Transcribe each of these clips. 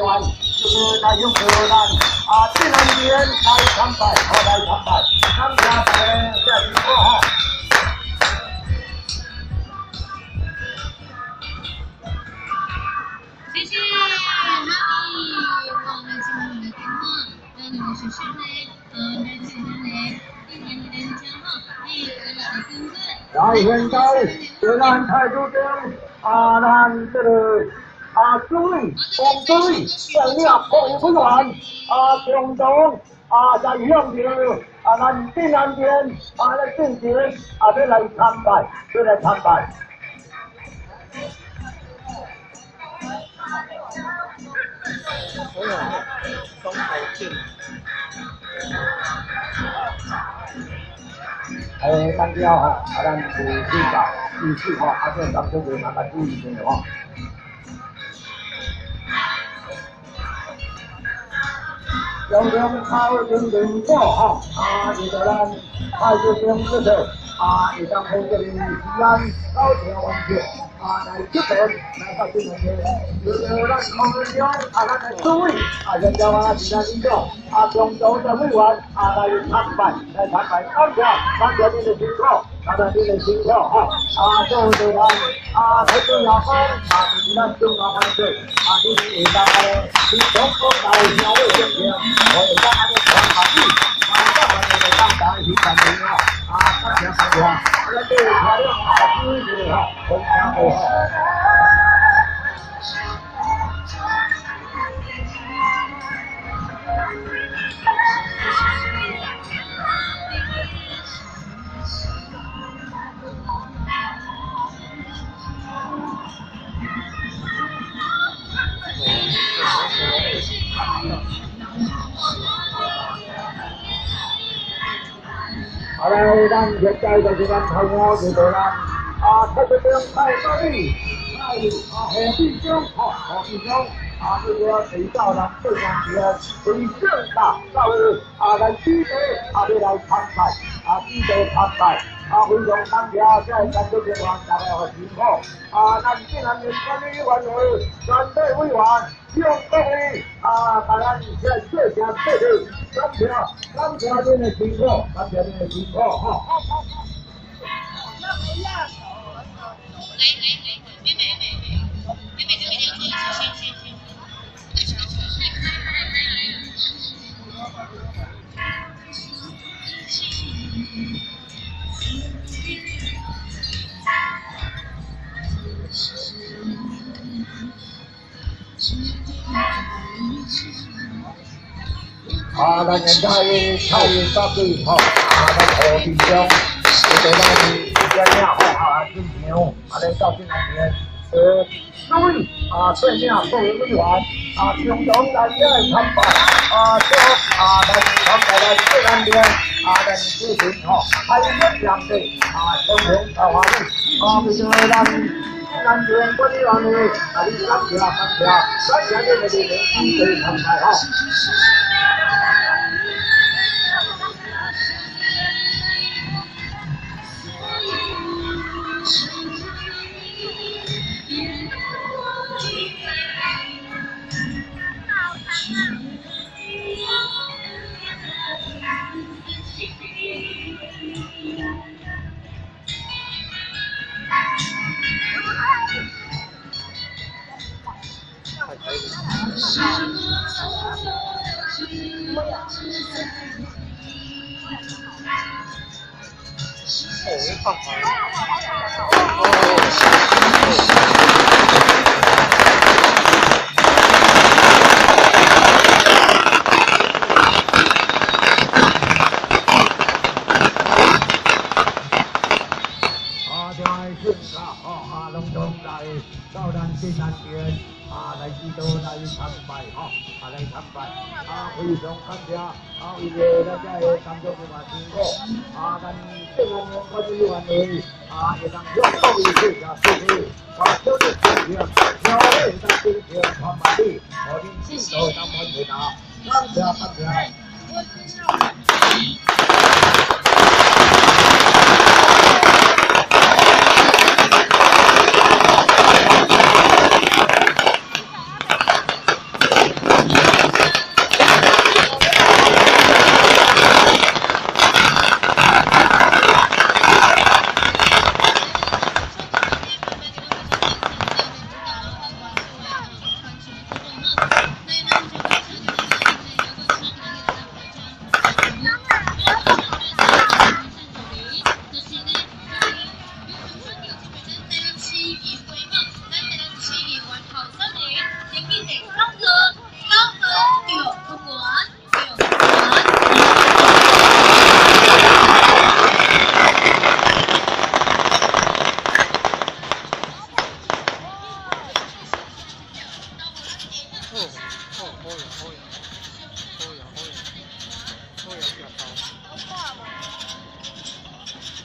员，就是来向着咱啊，镇安殿来参拜，好来参拜，感谢大家这辛苦吼。谢谢妈咪，我们今天的电话，让你们学校呢，来这边呢，一年年讲哈，哎，来来跟跟。来，现在就咱太祖长啊，咱这个啊，主委、王主委、将领、各位委员啊，共同啊，在向着啊，咱镇安殿啊，来进行啊，要来参拜，要来参拜。哦，双头剑。哎，咱了吼，啊，咱有几个意思吼，啊，这当中就麻烦注意一下吼。中中头前面鼓吼，啊，伊就咱派出兵出去，啊，会当予这个时间到场完成，啊，来出门来到这边，就咱空中啊，咱的主委啊，现在啊是咱领导啊，中央的委员啊，来参拜，来参拜，感谢，感谢恁的辛苦，感谢恁的辛苦吼，啊，做做咱啊，台中央讲啊，就是咱中央万岁，啊，你会当安尼，非常广大的社会正气，我会当安尼传下去，啊，咱万会当大家去赞成吼，啊，感谢感谢，啊，咱这个车辆啊，注意一下吼，非常好。啊，来，咱现在就是咱头毛就到咱啊，特别长蔡道理，蔡啊何必长，吼何必长，啊这个提到咱对方的为正大到啊来指导啊要来参拜，啊指导参拜，啊非常感谢这个工作人员大家的辛苦，啊咱镇安的管理委员会全体委员向各位啊，把咱这谢谢谢谢，感谢感谢恁的辛苦，感谢恁的辛苦吼。来来来，妹妹妹妹，妹妹这边先先先。啊，咱现在蔡大队吼，啊，咱何队长，这个咱表领吼啊进场，啊来到镇安殿，主委啊，带领各位委员啊，共同来遮来参拜，啊，祝啊来参拜来镇安殿，啊，咱主持吼，开始两地啊，双重大欢喜，啊，为着咱镇安殿管理员会，啊，你感谢感谢，感谢你的热情支持参拜吼。哦，放好。啊，这个庆祝吼，啊，隆重来到咱镇安殿，啊，来指导来参拜吼，啊，来参拜，啊，非常感谢，啊，为了咱这个工作人员辛苦，啊，咱镇安殿管理员会，啊，会当向各位谢谢谢谢，啊，小弟谢谢，小弟当真情传万里，予恁信徒当完成啊，感谢感谢。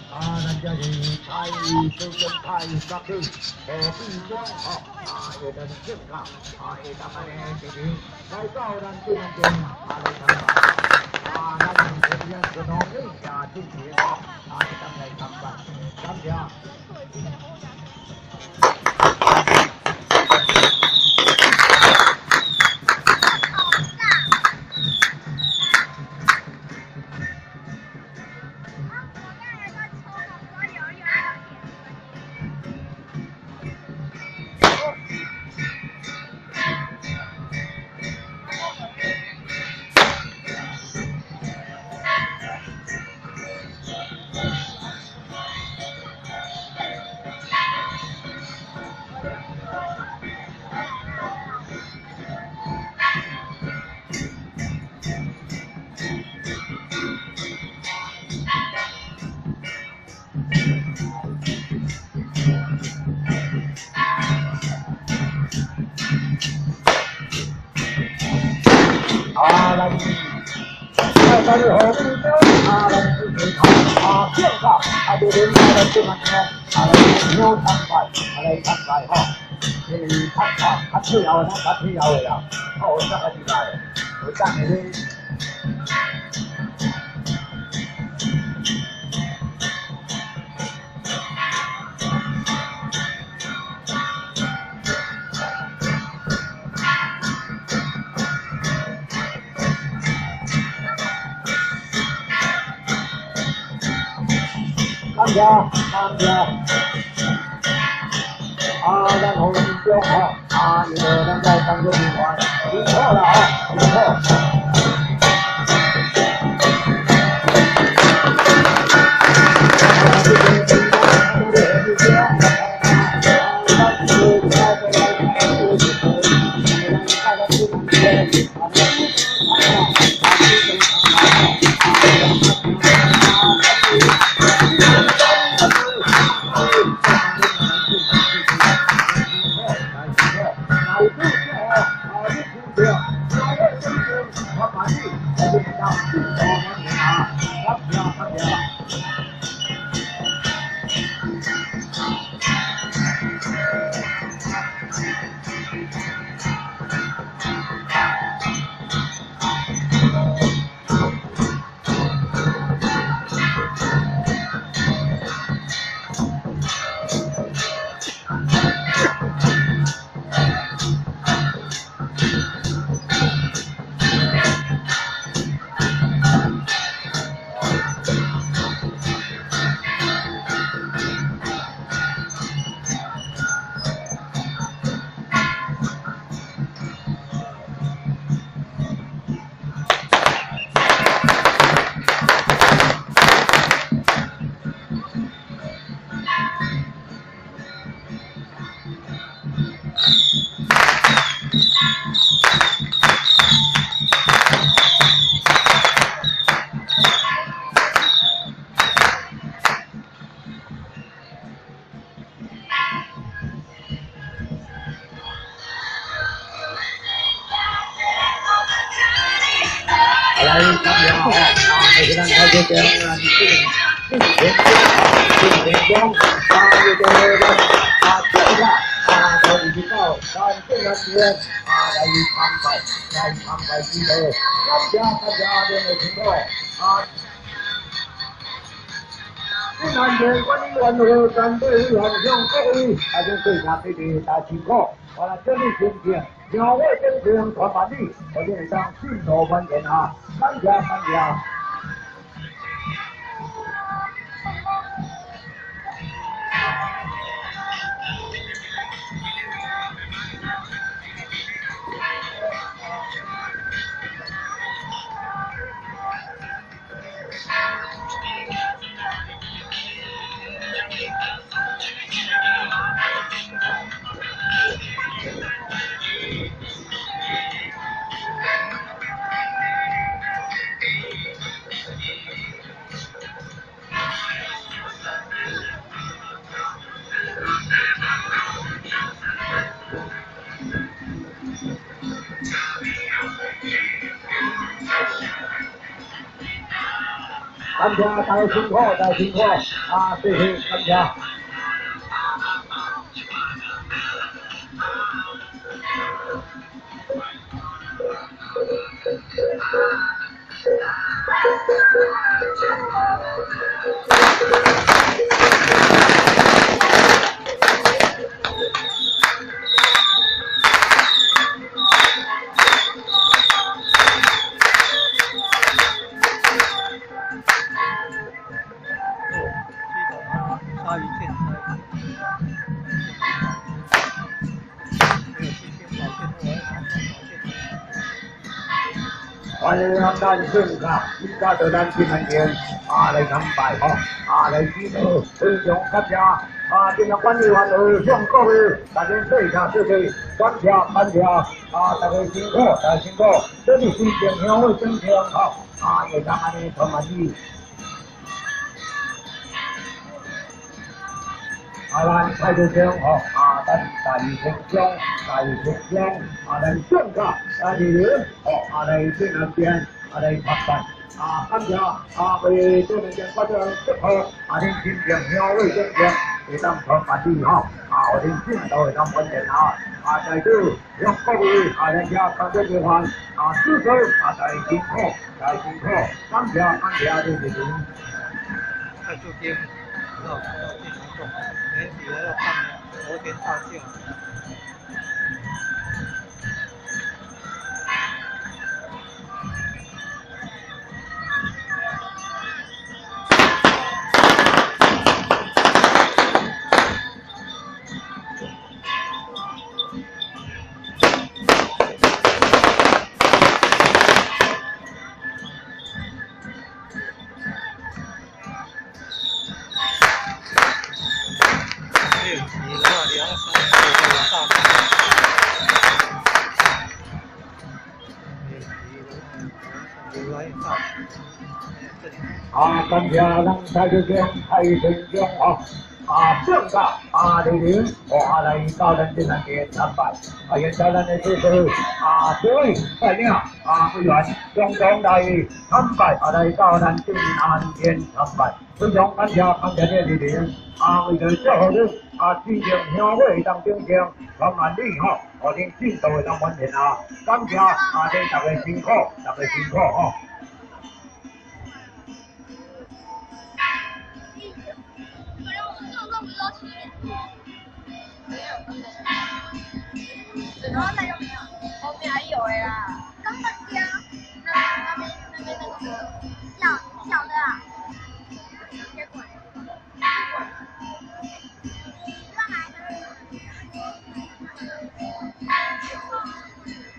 啊，咱這是太小中太北區何必庄吼，啊，會當正確，啊，會當按呢一邊來到咱鎮南鎮，啊來參拜，啊，咱這邊是農民也進行吼，啊，會當來參拜，感謝。啊，咱咱何必庄，啊，咱是水头，啊，正確，啊，就恁來咱這麼聽，啊，來香參拜，啊，來參拜吼，因為較較較最後，咱較最後的啦，好，咱較入來，有等下咧。感謝感謝，啊，咱何必莊吼，啊，因為咱在當作另外，辛苦啦吼，辛苦。來，感謝吼，啊，就是咱台中咱這個鎮田莊，啊，這個咱啊，這個啊，都已經到咱鎮南邊啊，來參拜，來參拜之後，感謝大家的辛苦啊。鎮南縣管理員和團隊委員向各位啊，種對下非常大辛苦，我來這裡申請。香火鼎盛傳萬里，我哋會當信徒滿前啊！感謝感謝。感謝大家辛苦，大家辛苦，啊，謝謝，感謝。鯊魚劍，沒有七星寶劍，我要拿雙寶劍。歡迎咱聖家，現在就咱進來見，啊來參拜吼，啊來祈禱，非常感謝，啊今日管理員向各位大家說一下，謝謝，感謝感謝，啊大家辛苦，大家辛苦，這裡是正香會正香吼，啊會當按呢傳萬里。啊，咱蔡局長吼，啊，咱大義成長，大義成長，啊，咱正家，啊，二林，吼，啊，來這兩邊，啊，來參拜，啊，感謝，啊，為這兩邊發展祝賀，啊，恁親情鄉里正正會當傳萬里吼，啊，予恁進度會當穩定啊，啊，在此向各位啊，咱遮工作人員，啊，祝福，啊，大家辛苦，大家辛苦，感謝感謝恁熱情。蔡主經，到進行中，年底了要辦和田大轎。啊，感謝咱蔡局長、蔡縣長吼，啊，正家啊，李玲，哦，啊來到咱這兩邊參拜，啊，現在咱的主持啊，各位帶領啊委員，共同來參拜，啊，來到咱鎮安殿參拜，非常感謝感謝這李玲，啊，為了祝福恁，啊，真正香火會當頂上，傳萬里吼，予恁進度會當穩定啊，感謝啊，恁大家辛苦，大家辛苦吼。然後那就沒有，後面還有的啦。剛剛家那邊那個小小的啊，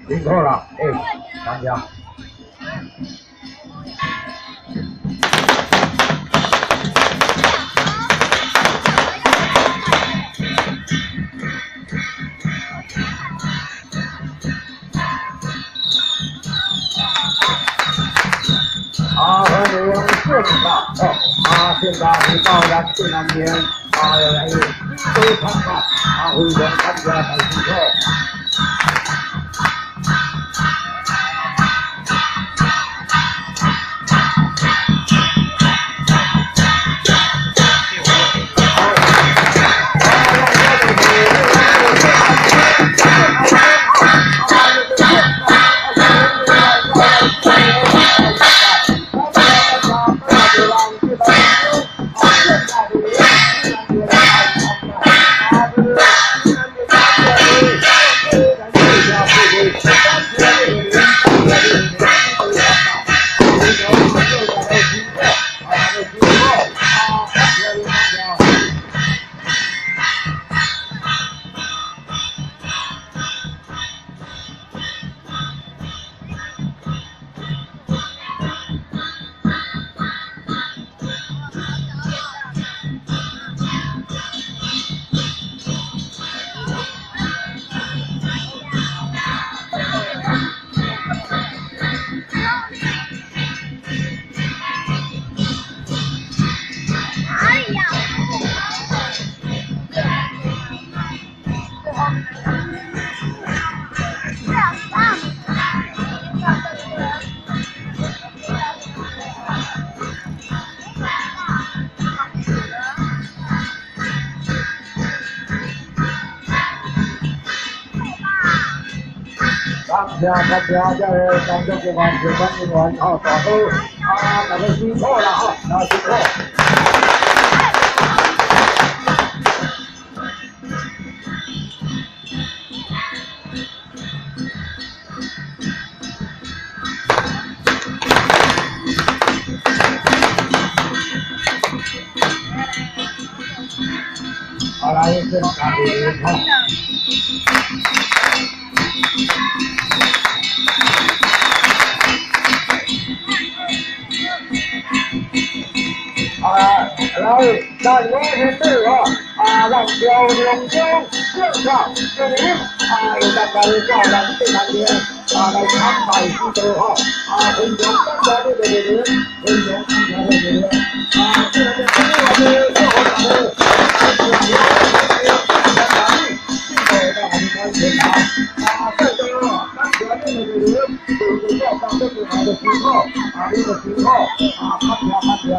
辛苦啦，哎，感謝。啊，歡迎正家哦，啊，現在回到咱鎮南邊，啊，來都參拜，啊，非常感謝大辛苦。谢感谢，這个工作人員、協管人員吼，大哥啊，大家辛苦啦吼，啊辛苦。好來，先感謝吼。啊，來，咱我是對吼，啊，咱朝陽中正確正明，啊，會當來教咱正南邊，啊，來參拜師道吼，啊，非常感謝你的莅臨，非常感謝你的莅臨，啊，這個是我的祝福大家。啊，你的辛苦，啊，感謝感謝。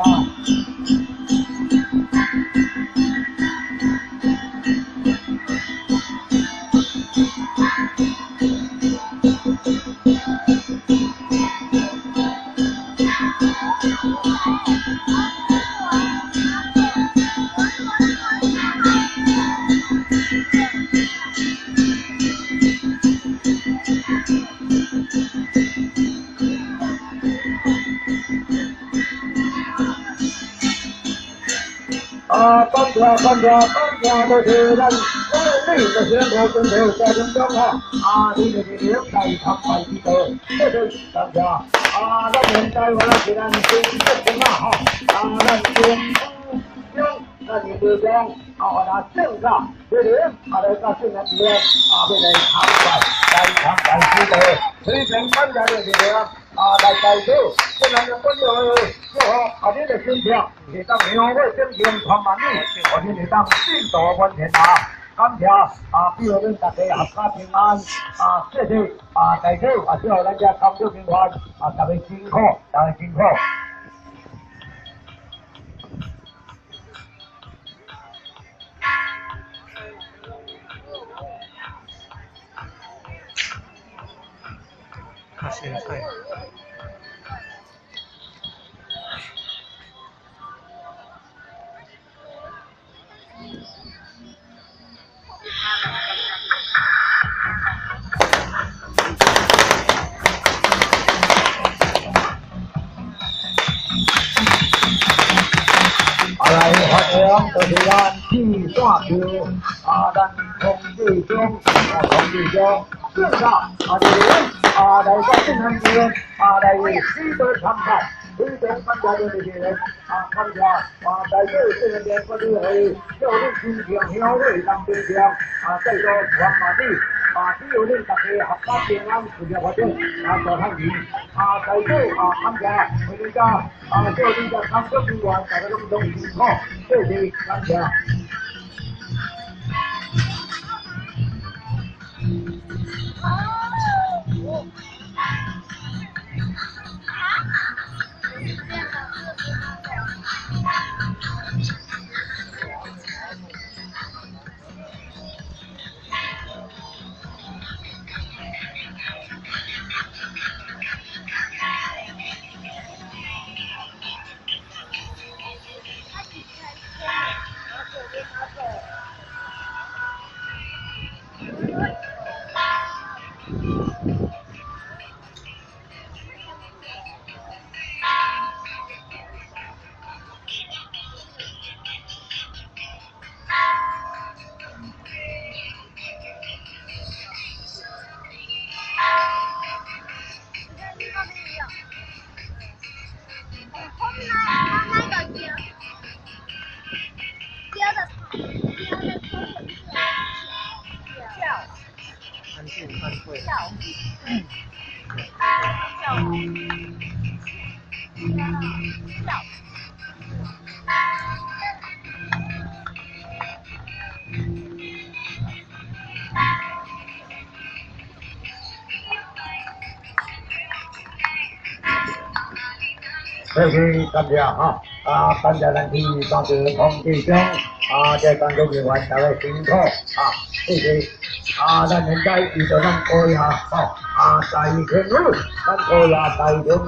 啊，感謝感謝感謝，就是咱你的先頭跟頭在當中吼，啊，你的領來參拜之道，謝謝感謝。啊，咱現在我來是咱中國啊吼，啊，咱中中咱的隊長，啊，我來正確，這裡啊來到正南邊，啊，要來參拜，來參拜之道，非常感謝你的領，啊，來代表，這咱的本領祝福啊，你的心跳會當香火正經傳萬里，予恁會當進度滿天下。感謝啊，希望恁大家闔家平安啊，謝謝啊，大家啊，祝咱遮工作人員啊，大家辛苦，大家辛苦。較精彩。啊，來發揚就是咱鐵線橋，啊，咱空氣中，啊，空氣中，正確，啊，這個，啊，來到正南邊，啊，來許多參拜，非常感謝你們這個，啊，感謝，啊，代表正南邊管理會，叫恁親情香火當平常，啊，再多傳萬里，啊，只要恁大家闔家平安，事業發展，啊，大趁錢，啊，代表啊，感謝，回家，啊，叫恁遮工作人員，大家攏總辛苦，謝謝，感謝。安静安慧。謝謝感謝哈，啊，感謝咱去當地空氣中，啊，這工作人員大家辛苦啊，謝謝。啊，咱現在遇到咱高壓吼，啊，啊，大天府，咱土爷大天府，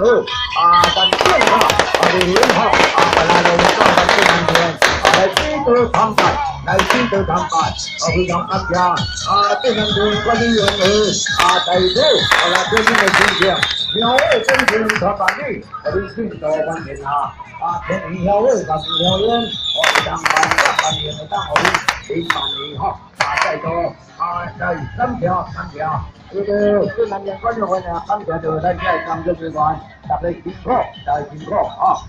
啊，咱正哈，啊，林哈，啊，来来到咱正南边，啊，来指导参拜，来指导参拜，啊，非常感谢，啊，正南边管理员会，啊，大土，啊，来这边的亲戚，庙会真情传万里，啊，你信道万天下，啊，天意晓会，万事晓愿，哦，当万万年会当予你平万年吼，啊，再多，啊，来感谢感谢。这个正南边管理员啊，感谢到咱这工作人员，大家辛苦，大家辛苦啊！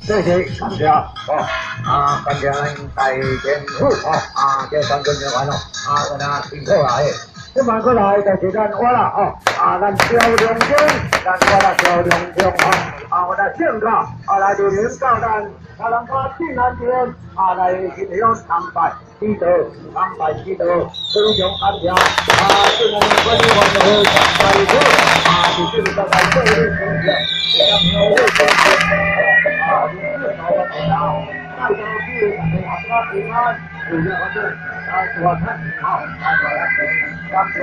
谢谢，感谢哦，啊，感谢咱大政府哦，啊，這工作人員哦，啊，咱啊辛苦啦嘿。這擺過來就是咱我啦哦，啊，咱趙良忠，咱我啦趙良忠哦，啊，我來聖教，啊，來蒞臨到咱，啊，咱我鎮南殿，啊，來進行參拜祈禱，參拜祈禱，非常感謝，啊，鎮南殿管理員會參拜祈禱，啊，是這個大家做伙奉獻，會當廟會奉獻，啊，你這老闆娘，帶到去大家合家平安，有啥反正啊，大餐好，啊，大餐。感謝，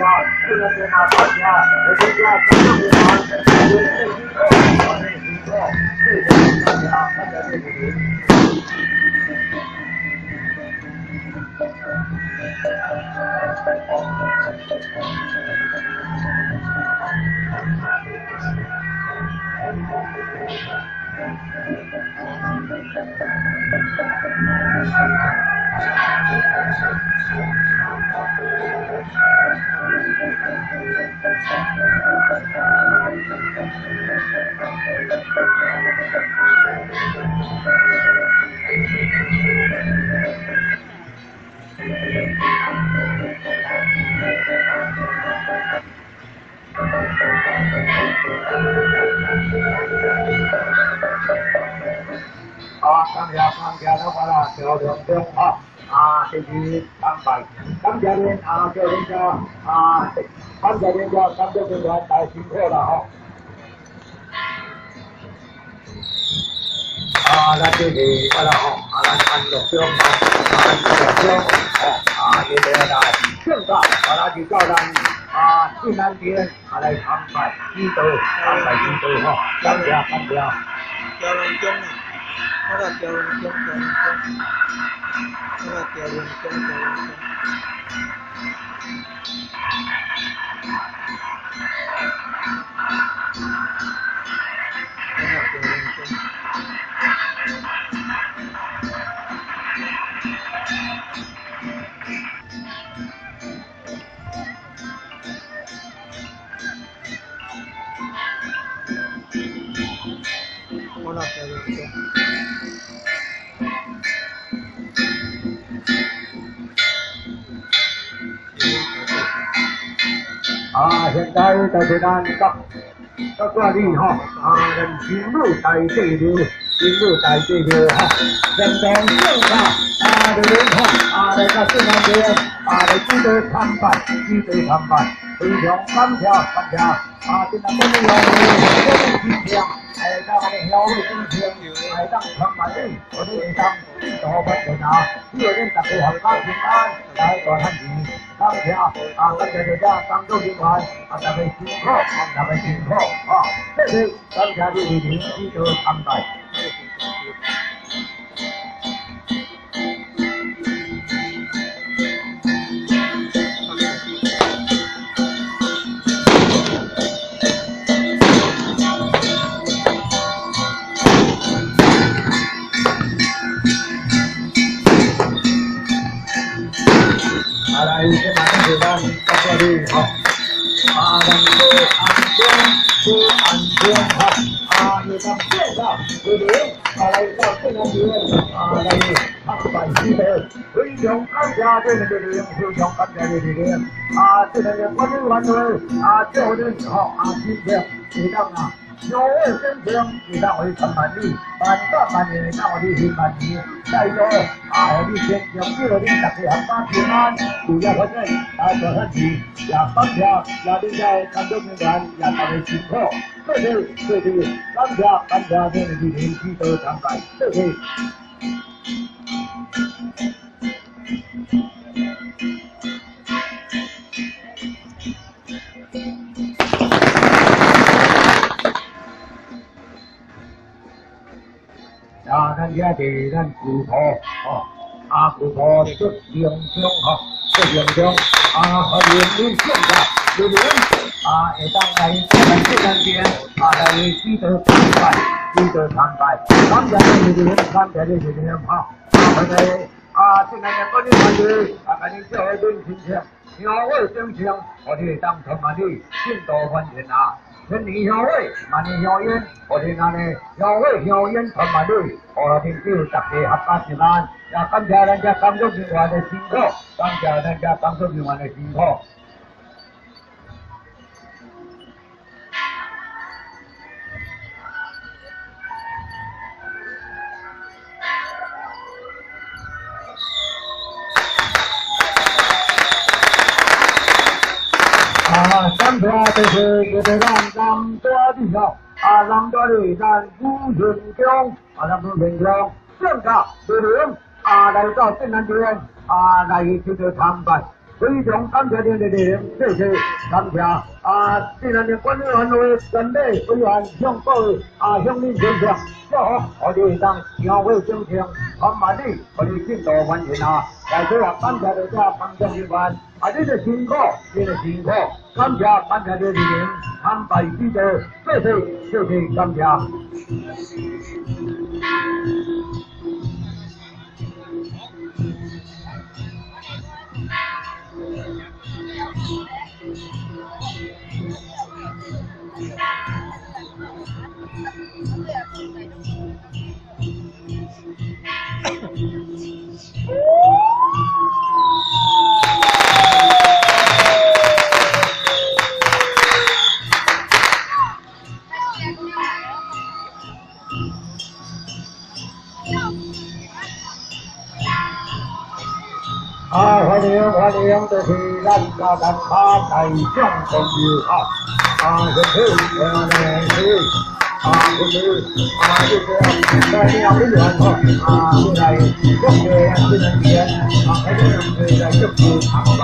這個電話感謝，我這個工作人員，我這辛苦，謝謝大家，大家謝謝。啊，感謝感謝，咱我啦，趙良忠啊，啊，謝謝參拜，感謝恁啊，叫恁家啊，感謝恁家工作人員太辛苦啦吼。啊，咱這是我啦吼，啊，咱安樂鄉啊，安樂鄉哦，啊，這個來聖教，啊，咱就到咱啊鎮南殿啊來參拜祈禱，參拜祈禱吼，感謝感謝。趙良忠啊，我來趙良忠，趙良忠，我來趙良忠，趙良忠。我來趙良忠。我來趙良忠。啊，現在就是咱各各掛你吼，啊，咱金母大祭廟，金母大祭廟吼，人當正教，啊，就恁吼，啊，來到鎮南殿，啊，來指導參拜，指導參拜，非常感謝感謝，啊，鎮南管理員會親戚，來到我們曉會中心，來當參拜你，我哋會當指導萬天下，希望恁大家闔家平安，來大趁錢。感謝啊，感謝大家工作人員，啊，大家辛苦，大家辛苦啊，謝謝，感謝你蒞臨指導參拜。啊，來，這馬上就咱到這裡吼，啊，咱好安中，好安中吼，啊，又當介紹，對不對？啊，來到這兩邊，啊，來參拜祈禱，非常感謝這個力量，非常感謝這個力量，啊，這個管理員會，啊，祝恁吼，啊，今天會當啊，香火鼎盛，会当予你传万里，万百万年会当予你兴万年。再度啊，予你天长保恁大家闔家平安，事业发展，啊，大汉字，也感谢也恁遮的工作人员也大家辛苦，谢谢谢谢，感谢感谢恁的莅临指导参拜，谢谢。啊，咱遮是咱旧铺吼，啊，旧铺出灵中吼，出灵中，啊，欢迎恁圣驾莅临，啊，会当来咱这间殿，啊，来指导参拜，指导参拜，感谢恁莅临，感谢恁莅临吼，啊，回来，啊，这两年管理团队，啊，共恁祝贺恁亲戚，香火鼎盛，予你会当传万里，进度翻天啊！千年香火，万年香烟，予恁按呢香火香烟传万里，予恁叫大家闔家平安。也感谢咱遮工作人员的辛苦，感谢咱遮工作人员的辛苦。啊，感谢就是这个咱南大里吼，啊，南大里咱古贤宫，啊，咱古贤宫圣驾莅临，啊，来到镇南殿，啊，来这个参拜，非常感谢恁的莅临，谢谢，感谢。啊，镇南殿管理员会全体委员向各位啊，向恁献上祝福，予你当香火鼎盛，传万里，予你进度完成啊！来，最后感谢大家帮助人员，啊，你的辛苦，你的辛苦，感谢感谢你的莅临，参拜指导，谢谢谢谢感谢。啊，欢迎欢迎，就是咱家咱卡大将朋友哈，啊，先生，是，啊，不是，啊，这个在你后面哈，啊，来祝贺这两天，啊，这两天来祝贺参拜，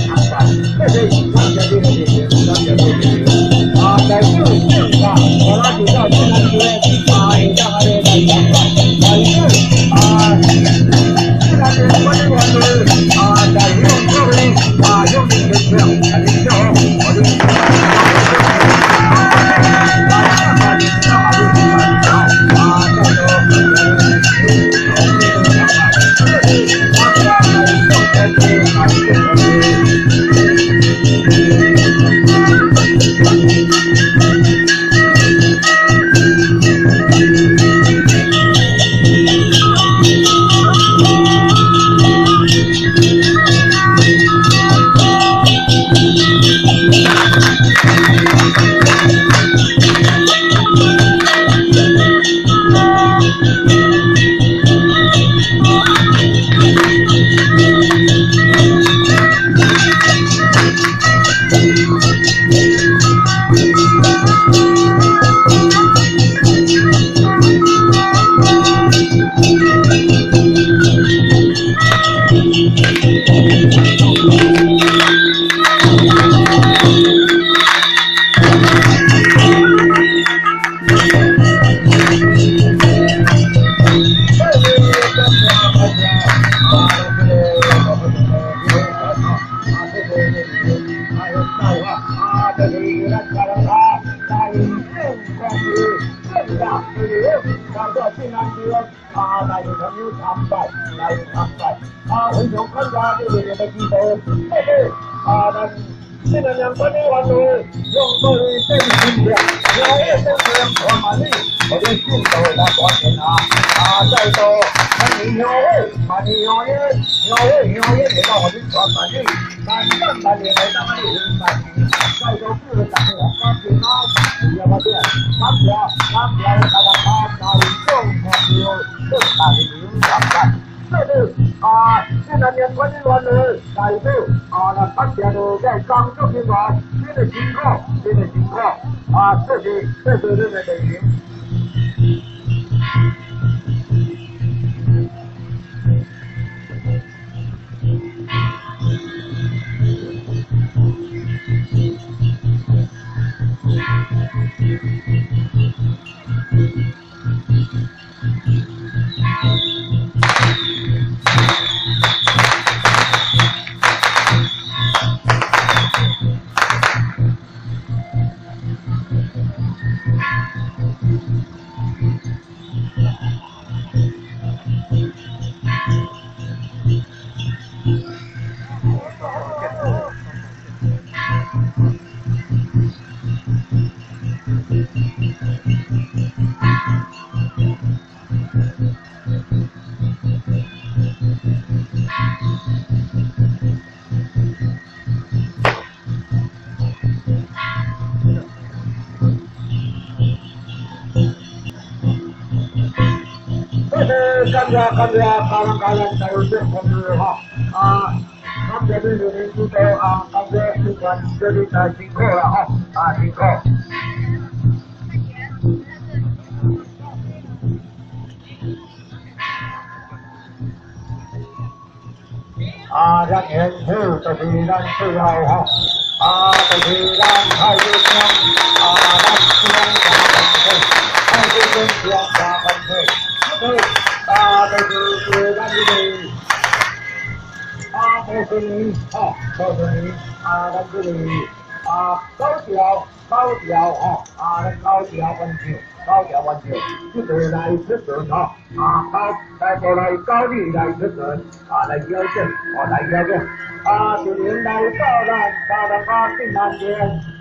参拜，谢谢，感谢你的支持，感谢你的支持，啊，来祝圣驾，我拉就到这两天，啊，会当安尼来参拜，来祝啊。啊，在用各位啊，用你的票，啊，你票，我的。谢，感谢感谢大家来众朋友正大明参赞。这里啊，现在年管理员的代表啊，来感谢了这工作人员，真的辛苦，真的辛苦啊！谢谢谢谢你们的莅临。感谢感谢，家人家人大有正朋友吼啊，感谢你们指导啊，感谢主管这里太辛苦了吼啊，辛苦。啊，咱演出就是咱最后吼，啊，就是咱太子宫，啊，咱中大万岁，太子宫中大万岁，对。啊，就是咱这个啊，就是你，哦，就是你，啊，咱这个啊，高调高调吼，啊，咱高调完成，高调完成，这个来出阵吼，啊，高来过来高丽来出阵，啊，来邀请，哦，来邀请，啊，就连来到咱家人啊进南边，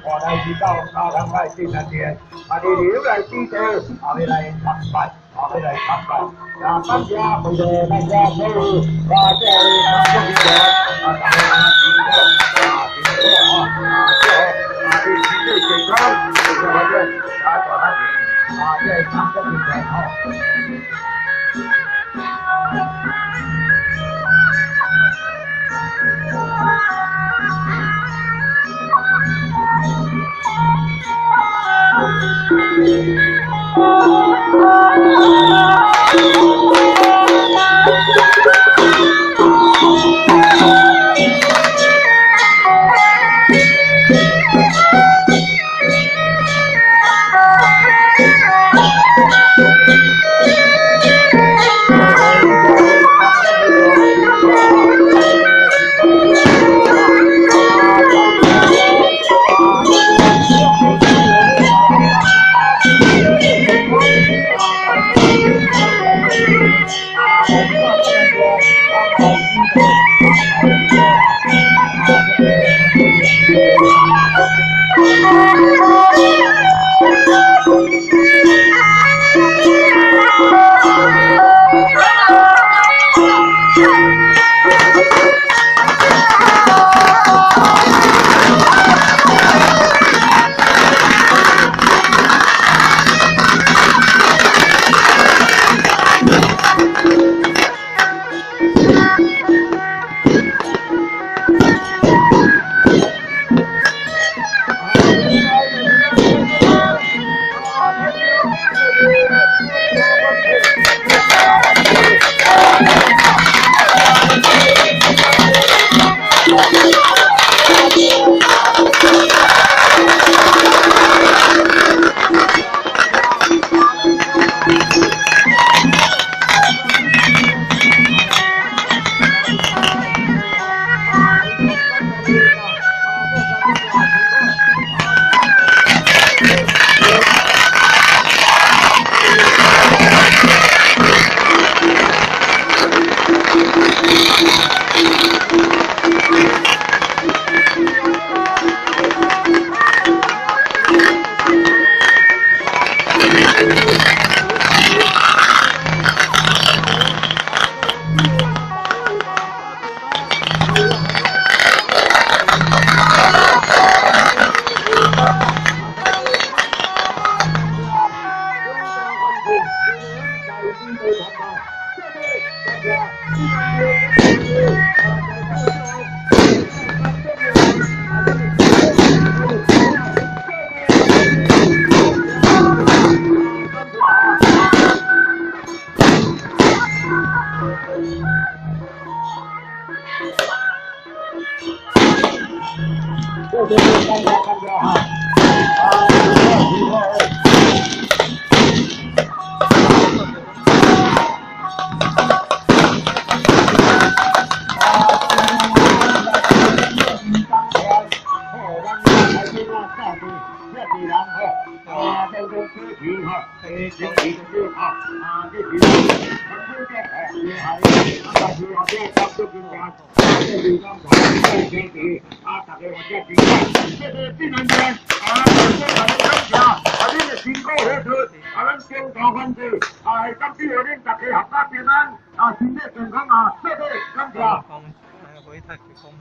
我来去到家人来进南边，啊，你留来指导，啊，你来参拜，啊，你来参拜。啊，感谢为了大家所有大家的工作人员，啊，大家辛苦，啊，辛苦啊，啊，祝啊，你身体健康，谢谢大家，啊，大家啊，这工作人员吼。谢谢，感谢感谢哈。啊，辛苦辛苦。回太子宫了。